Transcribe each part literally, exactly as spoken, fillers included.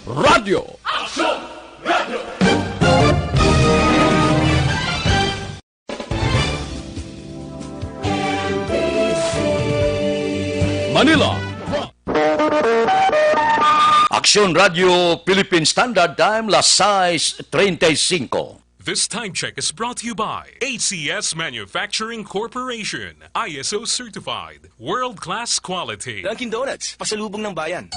Radyo. Manila. Aksyon Radio Philippine Standard Time, las sais treinta y cinco. This time check is brought to you by A C S Manufacturing Corporation, I S O certified, world-class quality. Dunkin' Donuts, pasalubong ng bayan.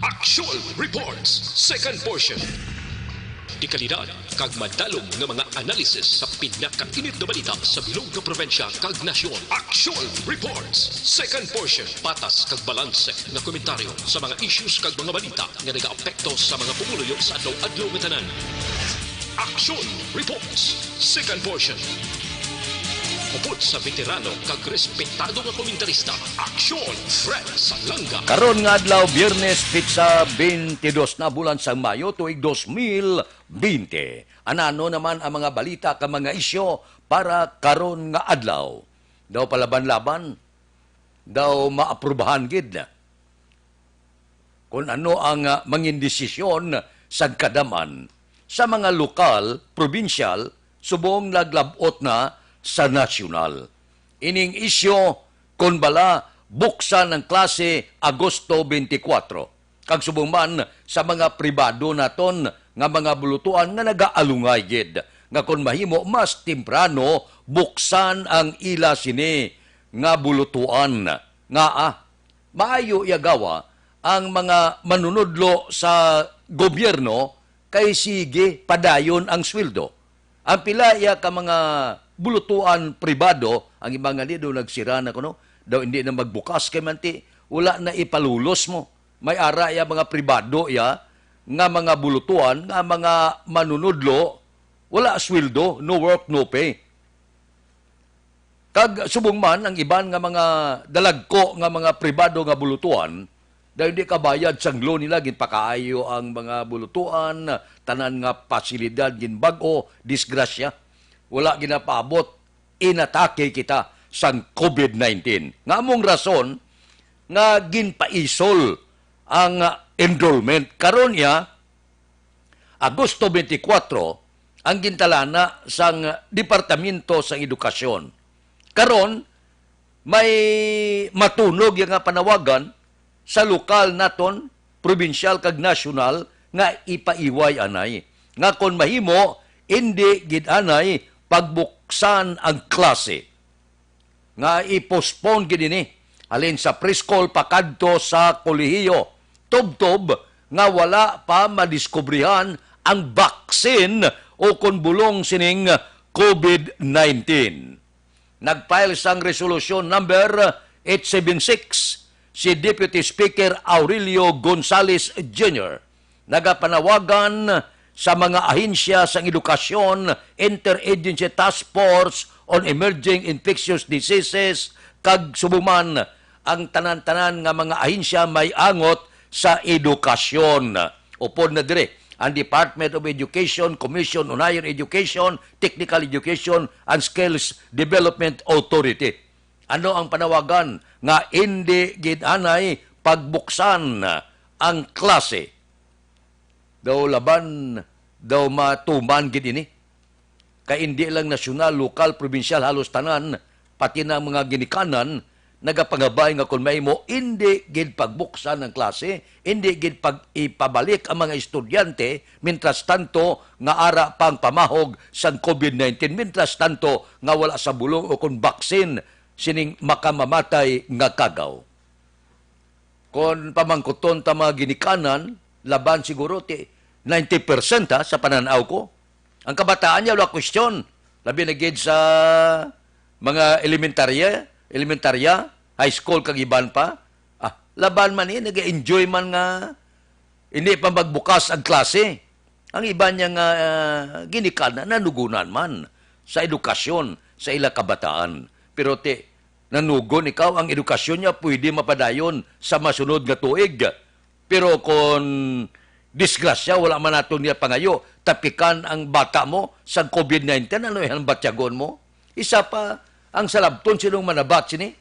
Aksyon Reports, second portion. Dekalidad kag madalom nga mga analysis sa pinakainit nga balita sa bilog nga probinsya kag nasyon. Aksyon Reports, second portion. Patas kag balanse nga komentaryo sa mga issues kag mga balita nga nagaapekto sa mga pumuluyo sa adlaw-adlaw nga tanan. Aksyon Reports, second portion. Upod sa veterano kag respetado nga komentarista, Aksyon Fred Salanga. Karon nga adlaw, Biyernes, pitsa twenty-two na bulan sang Mayo, tuig dos mil bente. Anano naman ang mga balita kag mga isyu para karon nga adlaw? Daw palaban-laban, daw maaprubahan gid kon ano ang, ah, mangin desisyon sa kadam-an sa mga lokal, probinsyal, subong naglab-ot na sa nasyonal. Ining isyu kon bala buksan ang klase Agosto twenty-four, kag subong man sa mga pribado naton nga mga bulutuan nga nagaalungay gid nga kon mahimo mas temprano buksan ang ila sini nga bulutuan. Ngaa? Maayo iya gawa ang mga manunudlo sa gobyerno kay sige padayon ang sweldo. Ang pila iya ka mga bulutuan pribado, ang iba nga ni daw nagsira na kuno, daw hindi na magbukas kay manti wala na ipalulos mo. May ara iya mga pribado iya nga mga bulutuan nga mga manunudlo, wala sweldo, no work, no pay. Kag subong man ang iban nga mga dalagko nga mga pribado nga bulutuan, dahil di kabayad sang loan nila, ginpakaayo ang mga bulutuan, tanan nga pasilidad ginbag-o, disgrasya. Wala ginapaabot, inatake kita sang covid nineteen. Nga among rason nga ginpaisol ang enrollment. Karon iya, Agosto twenty-four ang gintalana sang Departamento sang Edukasyon. Karon, may matunog iya nga panawagan sa lokal naton, probinsyal kag nasyonal nga ipaiway anay, nga kon mahimo, indi gid anay pagbuksan ang klase. Nga i-postpone gid ini halin sa preschool pakadto sa kolehiyo, tubtob nga wala pa madiskubrihan ang vaccine o kon bulong sining covid nineteen. Nag-file sang Resolution Number eight seven six si Deputy Speaker Aurelio Gonzales Junior, nagapanawagan sa mga ahensya sang edukasyon, Interagency Task Force on Emerging Infectious Diseases, kag subong man ang tanan-tanan nga mga ahensya may angot sa edukasyon. Upod na diri ang Department of Education, Commission on Higher Education, Technical Education, and Skills Development Authority. Ano ang panawagan nga indi gid anay pagbuksan ang klase? Daw laban, daw matuman gid ini. Kay indi lang nasyonal, lokal, probinsyal, halos tanan, pati na ang mga ginikanan, nagapangabay nga kon mahimo, indi gid pagbuksan ang klase, indi gid pag ipabalik ang mga estudyante, mientras tanto nga ara pang pamahog sang covid nineteen, mientras tanto nga wala sa bulong o kon baksin sining makamamatay nga kagaw. Kon pamangkuton ta mga ginikanan, laban siguro ti ninety percent, ha, sa panan-aw ko. Ang kabataan niya, wala question. Labi na gid sa mga elementarya, elementarya, high school, kag iban pa. Ah, laban man ni, nag-enjoy man nga hindi pa magbukas ang klase. Ang iban niya nga, ah, ginikanan, nanugunan man sa edukasyon sa ila kabataan. Pero ti, nanugon ikaw, ang edukasyon niya pwede mapadayon sa masunod nga tuig. Pero kon disgrasya, wala man naton niya pangayo, tapikan ang bata mo sang covid nineteen, ano ang batyagon mo? Isa pa, ang salabton, sinong manabat sini?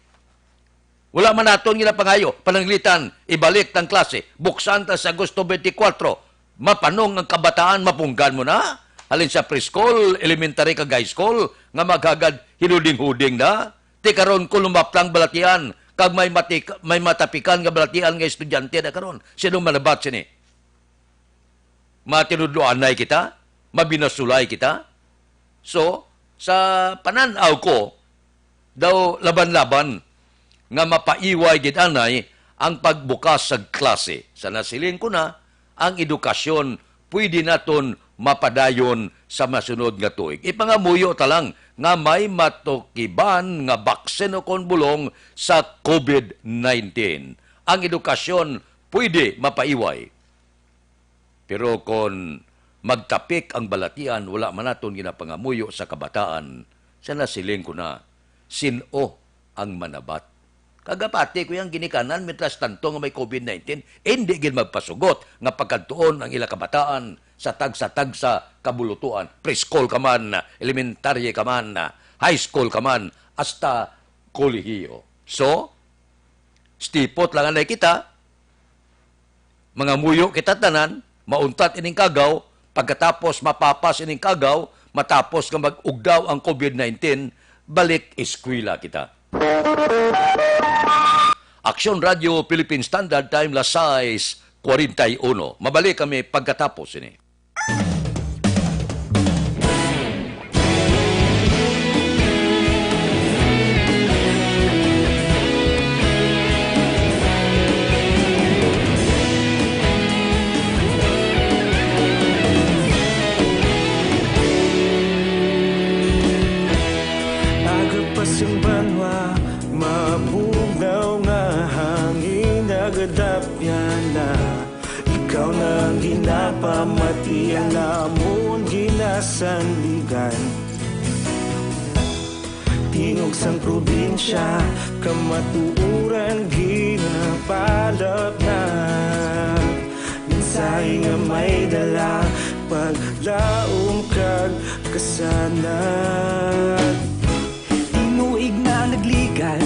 Wala man naton ginapangayo, pananglitan, ibalik ang klase, buksan ta sa Agosto twenty-four, mapanong ang kabataan, mapunggan mo na. Halin sa preschool, elementary, kag high school, nga maghagad hinuding-huding na. Ti karon, kung lumaplang balatian, kag may matik-, may matapikan nga balatian nga estudyante na karon, sino manabat sini? Matinudloanay kita? Mabinasulay kita? So, sa panan-aw ko, daw laban-laban nga mapaiway gid anay ang pagbukas sa klase. Sa nasiling ko na, ang edukasyon pwede naton mapadayon sa masunod nga tuig. Ipangamuyo ta lang nga may matukiban nga baksin o kon bulong sa covid nineteen. Ang edukasyon pwede mapaiway. Pero kon magtapik ang balatian, wala man naton ginapangamuyo sa kabataan, sa nasiling ko na, sin-o ang manabat? Kagapati ko yang ginikanan, mientras tanto nga may covid nineteen, hindi gid magpasugot nga pagkadtuon ang ila kabataan sa tagsa-tagsa kabulutuan. Preschool ka man, elementary ka man, high school ka man, hasta kolehiyo. So, stipot lang anay kita, mangamuyo kita tanan, mauntat ining kagaw, pagkatapos mapapas ining kagaw, matapos nga mag-ugdaw ang covid nineteen, balik eskwela kita. Aksyon Radio Philippine Standard Time, las sais cuarenta y uno. Mabalik kami pagkatapos ini. Aga pa sing banwa, mabugnaw nga hangin, nagadapyan na. Ikaw na ang ginapamati, ang amon ginasandigan. Tingog sang probinsya, kamatuoran ginapalapnag. Mensahe nga may dala, paglaom kag kasanag. Tinuig na nagligan,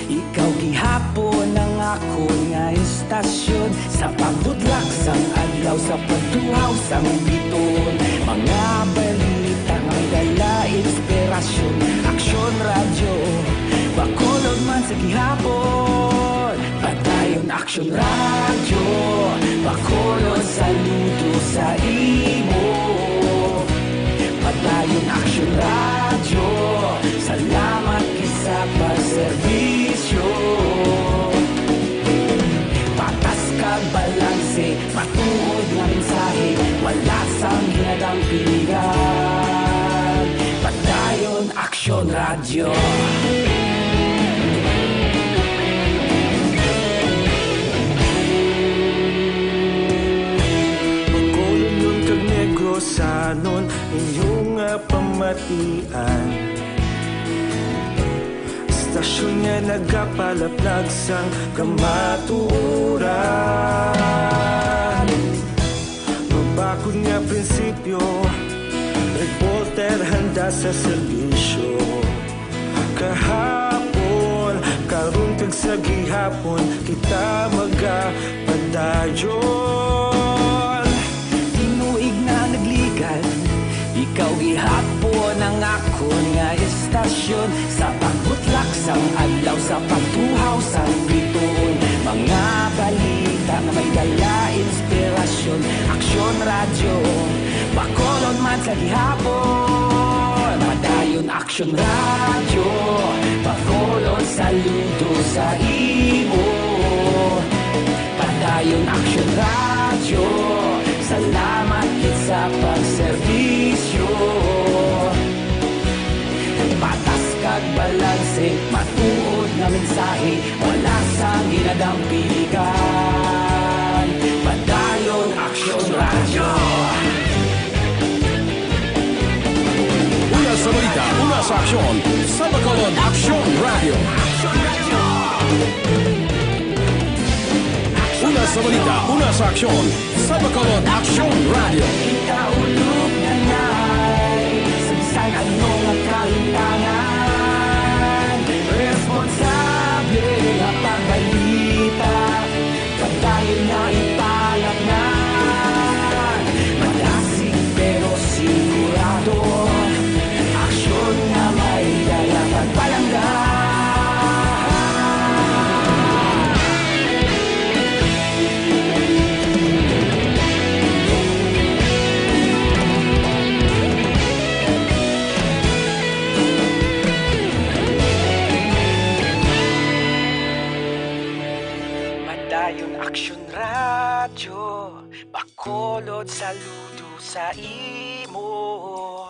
ikaw gihapon ang akon nga estasyon. Sa pagbutlak sang adlaw, sa pagtuhaw sang biton, mga balita nga may dala inspirasyon. Aksyon Radyo, Bacolod man sa gihapon. Padayon Aksyon Radyo, Bacolod, saludo sa imo. Padayon Aksyon Radyo, salamat gid sa pagserbisyo. Patas kag balanse, matuod nga mensahe, wala sang ginadampingan. Padayon Aksyon Radyo. Bacolodnon kag Negrosanon, inyo nga pamatian. Estasyon nga nagapalaplag sang kamatuoran. Mabakod nga prinsipyo, reporter handa sa serbisyo. Kahapon, karon kag sa gihapon, kita magapadayon. Tinuig na nagligan, ikaw gihapon ang akon nga estasyon. Sa pagbutlak sang adlaw, sa pagtuhaw sang bituon, mga balita nga may dala inspirasyon. Aksyon Radyo, Bacolod man sa gihapon. Padayon Aksyon Radyo, Bacolod, saludo sa imo. Padayon Aksyon Radyo, salamat gid sa pagserbisyo. Patas kag balanse, matuod nga mensahe, wala sang ginadampigan. Padayon Aksyon Radyo. Una sa balita, una sa aksyon, sa Bacolod Aksyon Radyo. Una sa balita, una sa aksyon, sa Bacolod Aksyon Radyo. Ikaulog na na'y sa bisan ano nga kahintangan. Responsable nga Yun Action Radio, Bacolod, saludo sa imo.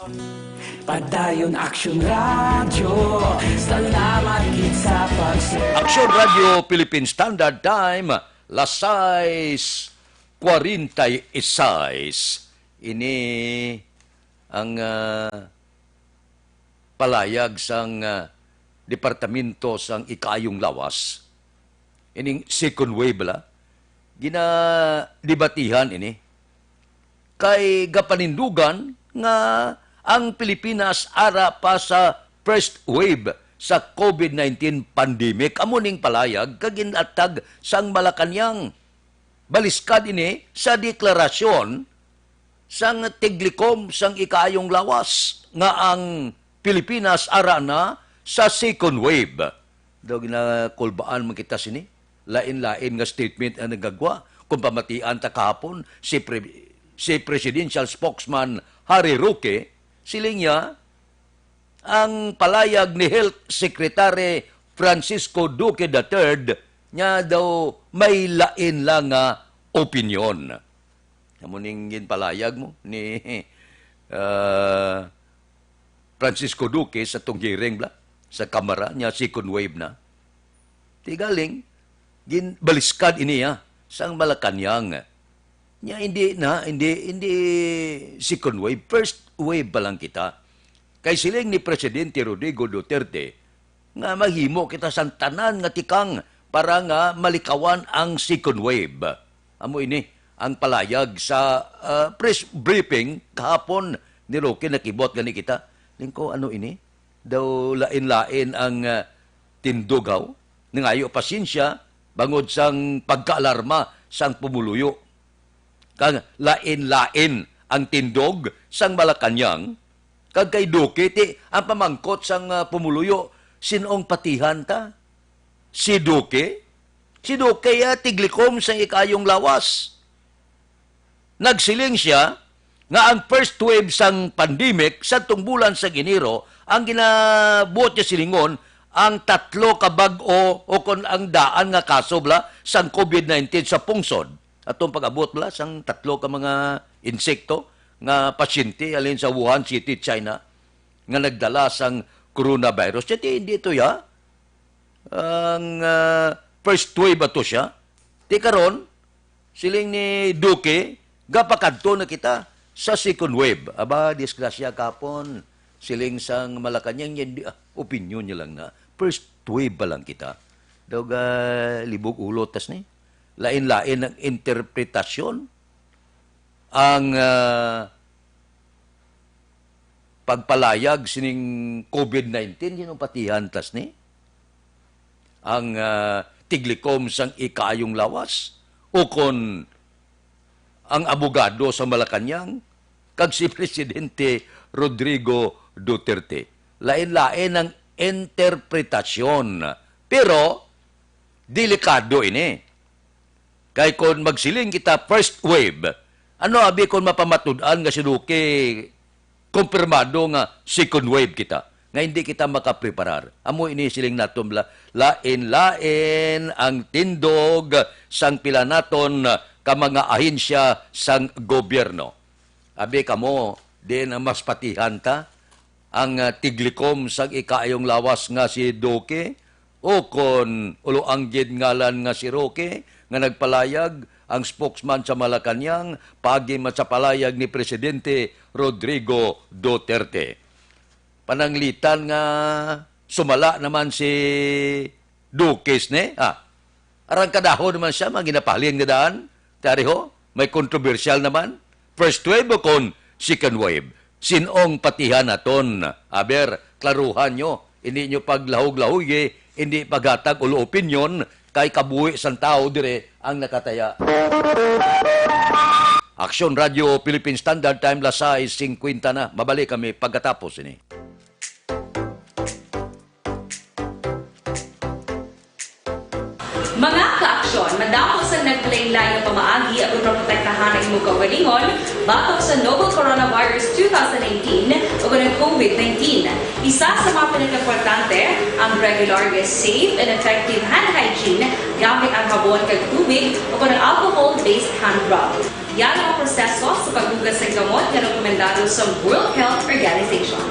Padayon Action Radio, salamat gid sa pag-share. Action Radio Philippine Standard Time, las sais cuarenta y seis. Ini ang, ah, palayag sang, ah, Departamento sang Ikaayong Lawas. Ining second wave, la, ginadebatihan ini. Kay gapanindugan nga ang Pilipinas ara pa sa first wave sa COVID nineteen pandemic. Amo ning palayag kag ginatag sang Malacañang. Baliskad ini sa deklarasyon sang tiglikom sang Ikaayong Lawas nga ang Pilipinas ara na sa second wave. Daw ginakulbaan man kita sini. Lain-lain nga statement ang nagagwa. Kung pamatian ta kahapon, si Pre-, si Presidential Spokesman Harry Roque, siling niya, ang palayag ni Health Secretary Francisco Duque the third, niya daw may lain lang nga opinyon. Amo ning ginpalayag mo ni, ah, Francisco Duque sa tong hearing bala sa Kamara niya, second wave na. Ti galing, ginbaliskad ini, ah, sang Malacañang. Nya, hindi na, hindi, hindi second wave, first wave pa lang kita. Kay siling ni Presidente Rodrigo Duterte nga maghimo kita sang tanan nga tikang para nga malikawan ang second wave. Amo ini ang palayag sa, ah, press briefing kahapon ni Roque, nakibot gani kita. Lingko, ano ini? Daw lain-lain ang, ah, tindog, haw. Nangayo pasensya bangod sang pagkaalarma sang pumuluyo. Kag lain-lain ang tindog sang Malacañang kag kay Duque. Ti ang pamangkot sang, ah, pumuluyo, sin-ong patihan ta? Si Duque? Si Duque, ah, tiglikom sang Ikaayong Lawas. Nagsiling sia nga ang first wave sang pandemic sadtong bulan sang Enero, ang ginabuot niya silingon, ang tatlo ka bag-o o kon ang daan nga kaso bala sang COVID nineteen sa pungsod. Atong pag-abot bala sang tatlo ka mga insekto nga pasyente halin sa Wuhan City, China, nga nagdala sang coronavirus. Ti hindi to ya ang, ah, first wave ato siya. Ti karon, siling ni Duque, gapakadto na kita sa second wave. Aba, disgrasya kapon. Siling sang Malacañang, yan di, ah, opinyon niya lang na. First wave pa lang kita. Daw ga libog ulo tas ni. Lain-lain ang interpretasyon. Ang, ah, pagpalayag sining COVID nineteen, ginupatihan tas ni ang, ah, tiglikom sang Ikaayong Lawas, ukon ang abogado sa Malacañang, kag si Presidente Rodrigo Duterte. Lain-lain ang interpretasyon, pero delikado ini. Kay kon magsiling kita first wave, ano abi kon mapamatud-an nga si Duque kumpirmado nga second wave kita, nga hindi kita makapreparar? Amo ini siling naton bala, lain-lain ang tindog sang pila naton ka mga ahensya sang gobyerno. Abi kamo, diin ang mas patihan ta? Ang, ah, tiglikom sang Ikaayong Lawas nga si Duque, o kon ulo ang gid ngalan nga si Roque nga nagpalayag, ang spokesman sa Malacañang, paagi man sa palayag ni Presidente Rodrigo Duterte. Pananglitan nga sumala naman si Duque sini, ah. Arang kadahon naman sia, mga ginapahalin nga daan. Tari ho, may kontrobersyal naman. First wave o kon second wave? Sin-ong patihan naton? Aber, klaruhan nyo. Hindi nyo paglahog-lahogi, hindi paghatag ulo opinyon, kay kabuhi sang tawo dire ang nakataya. Action Radio Philippine Standard Time, las sais singkwenta na. Mabalik kami pagkatapos ini. Mga ka-aksyon, madamo sang naglain-lain nga pamaagi aron maprotektahan ang imo kaugalingon batok sa novel coronavirus two thousand nineteen o ang COVID nineteen. Isa sa mga pinakaimportante ang regular nga safe and effective hand hygiene gamit ang sabon kag tubig, o kon ang alcohol-based hand rub. Yan ang proseso sa paghugas sang kamot nga rekomendado sa World Health Organization.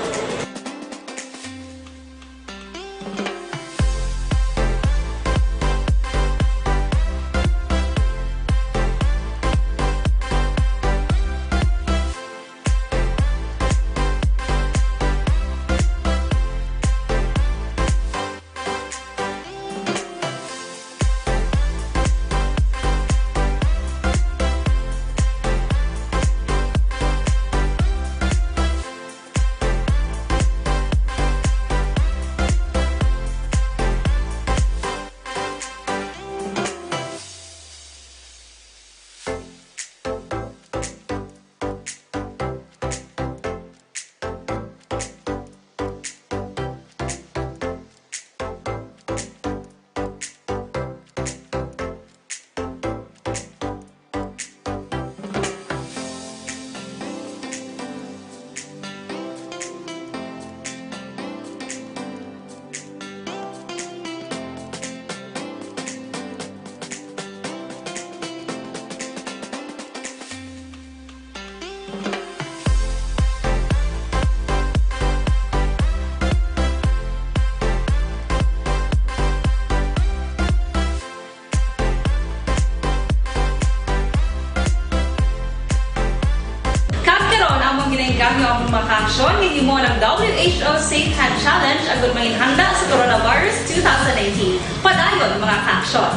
Kag karon, among ginainganyo ang mga kaaksyon nga himo ng W H O Safe Hand Challenge agud manginhanda sa coronavirus two thousand nineteen. Padayon, mga kaaksyon.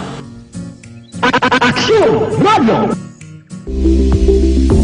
Aksyon Radio!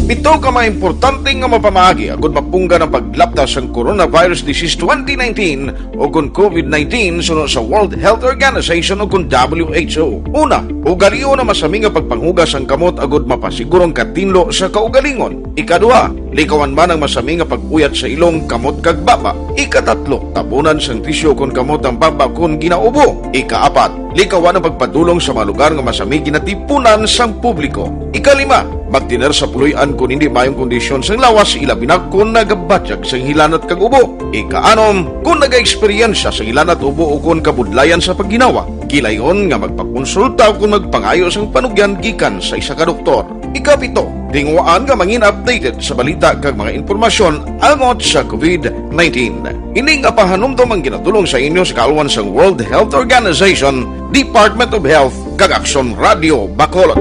Pito ka mga importante nga mapamaagi agud mapunggan ang paglapta sang coronavirus disease twenty nineteen o kon COVID nineteen suno sa World Health Organization o kon W H O. Una, ugalion ang masami nga pagpanghugas sang kamot agud mapasiguro ang katinlo sa kaugalingon. Ikaduha, likawan man ang masami nga pag-uyat sa ilong, kamot, kag baba. Ikatatlo, tabunan sang tisyu kon kamot ang baba kon ginaubo. Ikaapat, likawan ang pagpadulong sa mga lugar nga masami ginatipunan sang publiko. Ikalima, magtener sa puloy-an kon indi maayong kondisyon sang lawas, ilabi na kon nagabatyag sang hilanat kag ubo. Ikaanom, kon nagaeksperyensya sang hilanat, ubo, o kon kabudlayan sa pagginawa, kilayon nga magpakonsulta o kon magpangayo sang panugyan gikan sa isa ka doktor. Ikapito, tinguhaan nga mangin updated sa balita kag mga impormasyon angot sa COVID nineteen. Ini nga pahanumdom ang ginadul-ong sa inyo sa kaalwan sang World Health Organization, Department of Health, kag Aksyon Radio Bacolod.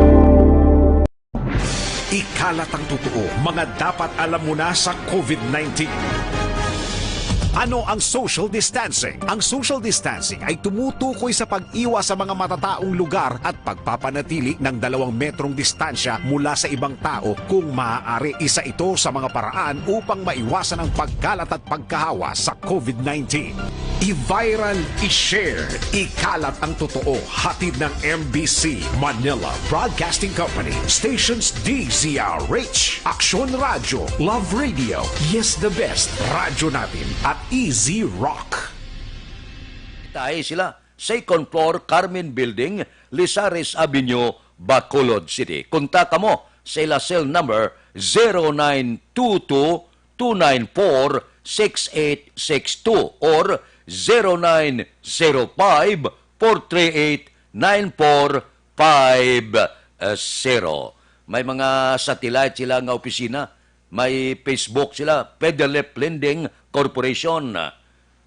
Ikalat ang totoo, mga dapat alam mo na sa COVID nineteen. Ano ang social distancing? Ang social distancing ay tumutukoy sa pag-iwas sa mga matataong lugar at pagpapanatili ng dalawang metrong distansya mula sa ibang tao kung maaari. Isa ito sa mga paraan upang maiwasan ang pagkalat at pagkahawa sa COVID nineteen. I-viral, i-share, ikalat ang totoo. Hatid ng M B C Manila Broadcasting Company. Stations D Z R H, Aksyon Radyo, Love Radio, Yes the Best, Radyo Natin, at Easy Rock. Tayo sila, second floor, Carmen Building, Lizares Avenue, Bacolod City. Kontak kamo sa ila cell number zero nine two two two nine four six eight six two or zero nine zero five four three eight nine four five zero. May mga satellite sila nga opisina. May Facebook sila, Federlip Lending Corporation.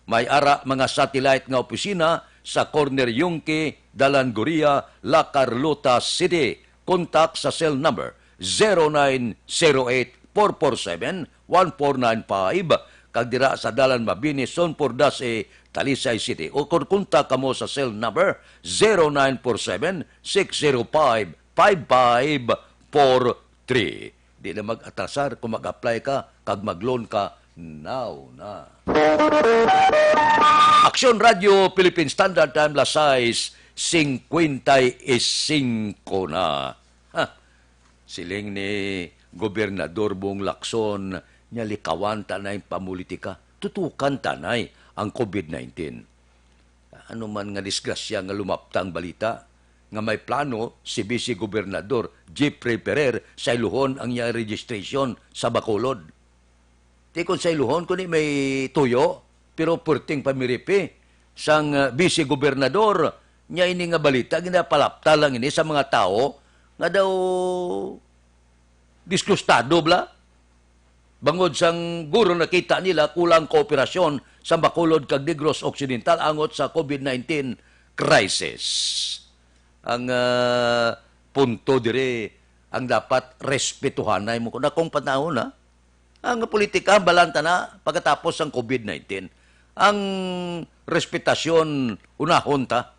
May ara mga satellite nga opisina sa corner Yungque, Dalan Goria, La Carlota City. Kontak sa cell number zero nine zero eight four four seven one four nine five, kag dira sa Dalan Mabini, Son Pordace, Talisay City. O kon kontak kamo sa cell number zero nine four seven six zero five five five four three. Di na mag-atrasar kung mag-apply ka kag mag-loan ka now na. Aksyon Radyo Philippine Standard Time, las sais cincuenta y cinco na. Ha, siling ni Gobernador Bong Lacson, niya likawan ta nay pamulitika, tutukan ta nay ang COVID nineteen. Ano man nga disgrasya nga lumapta ang balita nga may plano si Vice Gobernador Jeffrey Ferrer sa iluhon ang iya registration sa Bacolod. Di kon sa iluhon, kundi may tuyo, pero perting pamiripi sang, uh, Vice Gobernador Nya ini nga balita ginapalapta lang ini sa mga tawo nga daw disgustado bala. Bangod sang guro nakita nila kulang kooperasyon sa Bacolod kag Negros Occidental angot sa COVID nineteen crisis. Ang, ah, punto diri, ang dapat respetuhanay mo. Kung akong panahon, ha? Ang politika, balanta na pagkatapos sang COVID nineteen. Ang respetasyon, unahon ta.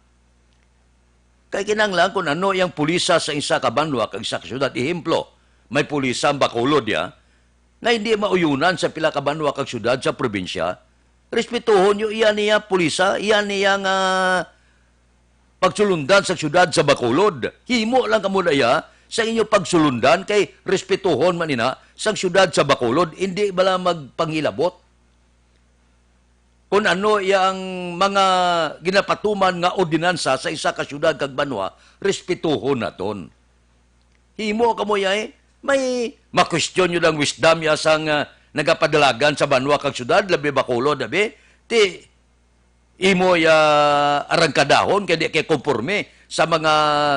Kay kinahanglan kung ano iyang pulisa sa isa ka banwa kag isa ka syudad. Ehemplo, may pulisa ang Bacolod, ya, nga hindi mauyunan sa pila ka banwa kag syudad sa probinsya. Respetuhon niyo iya niya pulisa, iya niya nga pagsulundan sa syudad sa Bacolod. Himo lang kamo na iya sa inyo pagsulundan kay respetuhon man ina sang syudad sa Bacolod, hindi bala magpangilabot. Kung ano iya ang mga ginapatuman nga ordinansa sa isa ka syudad kag banwa, respetuhon naton. Himo kamo iya, eh. May ma-question niyo lang wisdom iya sang, ah, nagapadalagan sa banwa kag syudad, labi Bacolod, abi. Ti, imo iya arangkadahon kay di kay konporme sa mga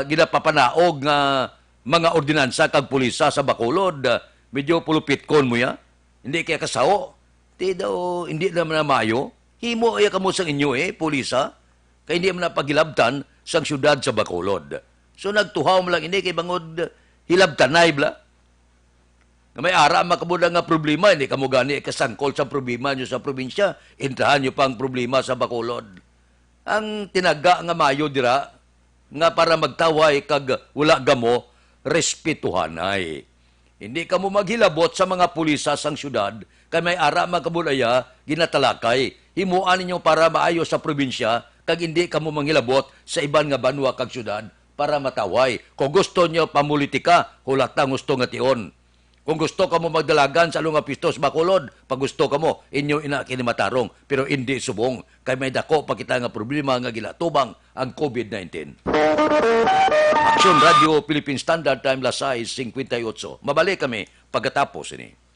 ginapapanaog nga mga ordinansa kag pulisa sa Bacolod. Medyo pulupitkon mo iya. Hindi kay kasaho. Ti daw, hindi naman na maayo. Himo iya kamo sang inyo, eh, pulisa. Kay hindi man na paghilabtan sang syudad sa Bacolod. So, nagtuhaw mo lang ini kay bangod hilabtanay bala. Nga may ara man kamo nga problema, hindi kamo gani kasangkol sa problema nyo sa probinsya, intrahan nyo pa ang problema sa Bacolod. Ang tinaga nga mayo dira, nga para magtawhay kag wala gamo, respetuhanay. Hindi kamo maghilabot sa mga pulisa sang syudad, kay may ara man kamo daya ginatalakay. Himuan ninyo para maayo sa probinsya, kag hindi kamo manghilabot sa iban nga banwa kag syudad para matawhay. Kung gusto nyo pamulitika, hulat ang husto nga tion. Kung gusto kamo magdalagan sa along nga pwesto sa Bacolod, pag gusto kamo, inyo ina kini matarong, pero indi subong, kay may dako pa kita nga problema nga ginatubang, ang COVID nineteen. Aksyon Radio Philippine Standard Time, las sais singkwenta y otso. Mabalik kami pagkatapos ini.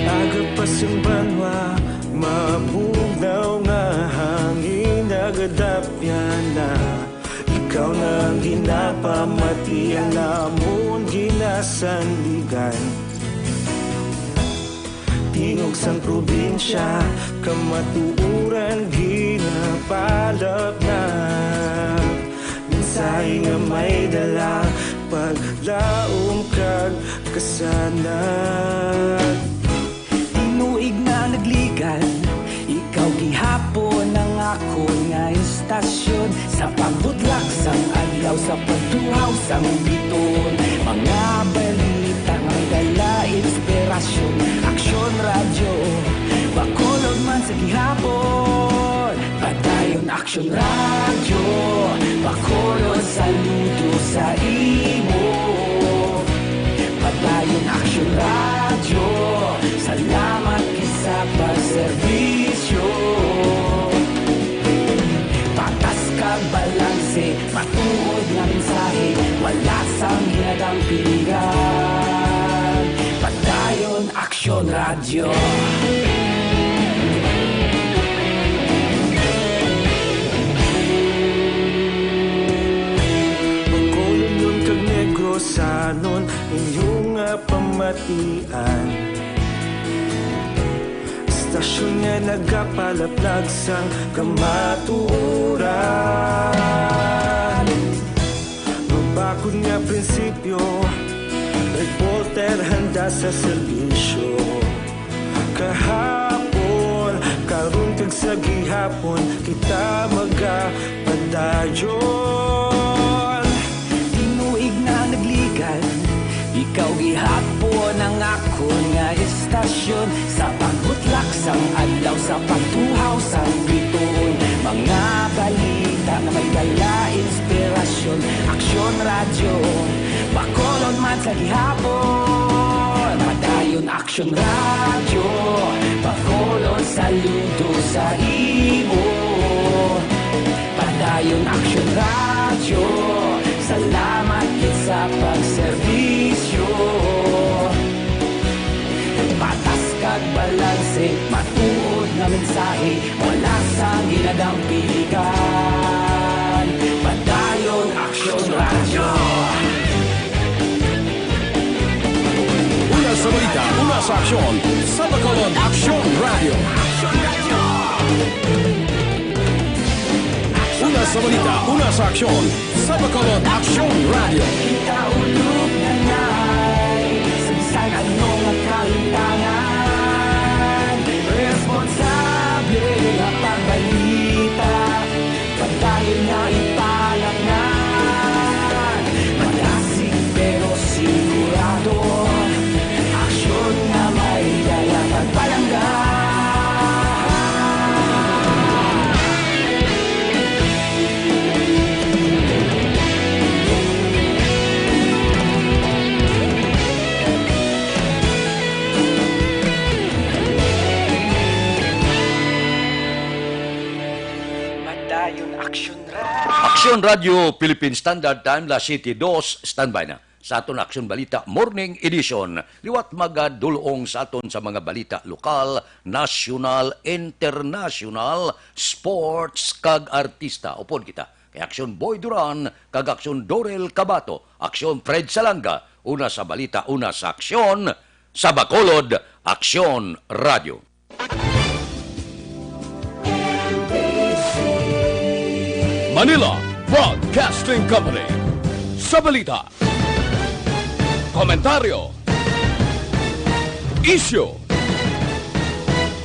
Aga pa sing banwa, mabugnaw nga hangin, nagadapyan na. Ikaw na ang ginapamatian namon, ginasandigan. Tingog sang probinsya, kamatuoran ginapalapnap. Mensahe nga may dala, paglaom kag kasanag. Tinuig na nagligan, ikaw gihapon ang akon nga istasyon. Sa pagbutlak sang adlaw, sa pagtuhaw sang bituon, mga balita nga may dala inspirasyon. Aksyon Radyo, Bacolod man sa gihapon. Padayon Aksyon Radyo, Bacolod, saludo sa imo. Padayon Aksyon Radyo, salamat gid sa pagserbisyo. Patas kag balanse, matuod nga mensahe, wala sang hinadampingan. Padayon Aksyon Radyo. Bacolodnon kag Negrosanon, inyo nga pamatian. Istasyon nga nagapalaplag sang kamatuoran. Mabakod nga prinsipyo, reporter handa sa serbisyo. Kahapon, karon kag sa gihapon, kita magapadayon. Tinuig na nagligan, ikaw gihapon ang akon nga istasyon. Sa pagbutlak sang adlaw, sa pagtuhaw sang bituon, mga balita nga may dala inspirasyon. Aksyon Radyo, Bacolod man sa gihapon. Padayon Aksyon Radyo, Bacolod, saludo sa imo. Padayon Aksyon Radyo, salamat gid sa pagserbisyo. Patas kag balanse, matuod nga mensahe, wala sang ginadampiligan. Padayon Aksyon Radyo. Una sa balita, una sa aksyon, sa Bacolod Aksyon Radyo. Una sa balita, una sa aksyon, sa Bacolod Aksyon Radyo. Kita ulog na nay, sa bisan ano nga kahitangan, responsable nga pagbalita. Padayon nga ipalangag, madasig pero sigurado, aksyon nga may dala kag palangga. Padayon Aksyon Radyo. Aksyon Radyo, Philippine Standard Time, las siyete dos, standby na. Sa aton Aksyon Balita Morning Edition, liwat magadul-ong sa aton sa mga balita lokal, nasyonal, internasyonal, sports, kag artista. Upod kita kay Aksyon Boy Duran kag Aksyon Dorel Cabato, Aksyon Fred Salanga, una sa balita, una sa aksyon, sa Bacolod, Aksyon Radyo. Manila Broadcasting Company. Sa balita, komentaryo, isyu,